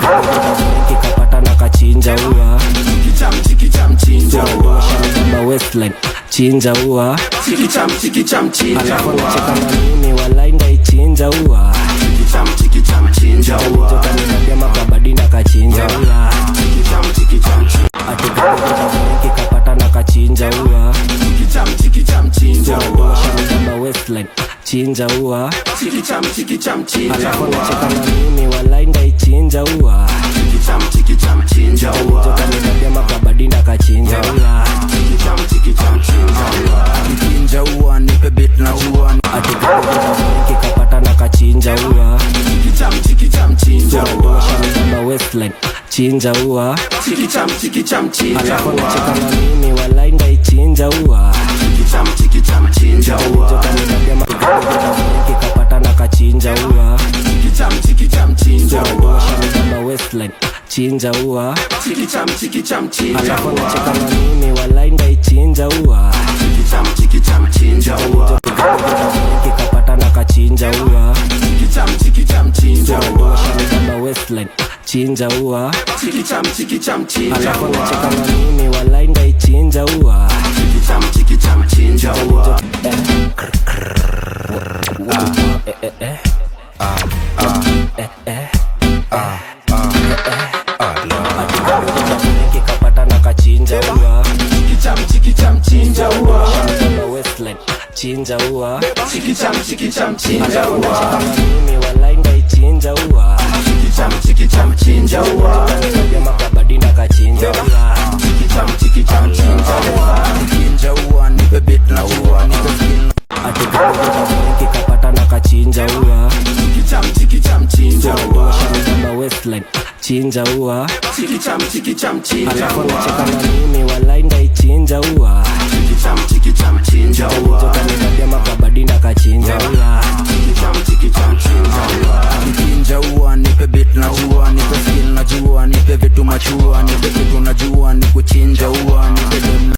Kikapata na kachinja ua. Sura waistline, chinja ua. Alafu anacheka na mimi, walai ndaichinja ua. Kanibabia makabadi na kachinja ua. Ati kikapata na kachinja ua. Sura waistline, chinja ua. Alafu anacheka na mimi, walai ndaichinja ua. Kanibabia makabadi na kachinja ua. Chinja ua, nipe beat na jua. Ati kikapata na kachinja ua. Sura waistline, chinja ua. Alafu anacheka na mimi, walai ndaichinja ua. Kikapata na kachinja ua. Sura waistline, chinja ua. Alafu anacheka na mimi, walai ndaichinja ua. Kikapata na kachinja ua. Sura waistline, chinja ua. Alafu anacheka na mimi, walai ndaichinja ua. Eh, eh, eh. Eh, eh. Kikapata na kachinja ua. Sura waistline, chinja ua. Alafu anacheka na mimi, walai ndaichinja ua. Kanibabia makabadi na kachinja ua. Chinja ua, nipe beat na jua, nipe skill. Ati kikapata na kachinja ua. Sura waistline, chinja ua. Alafu anacheka na mimi, walai ndaichinja ua. Kanibabia makabadi na kachinja ua. Chinja ua, nipe beat na jua, nipe skill na jua, nipe vitu machua, nipe kitu najua, nikuchinja ua, nipe dem.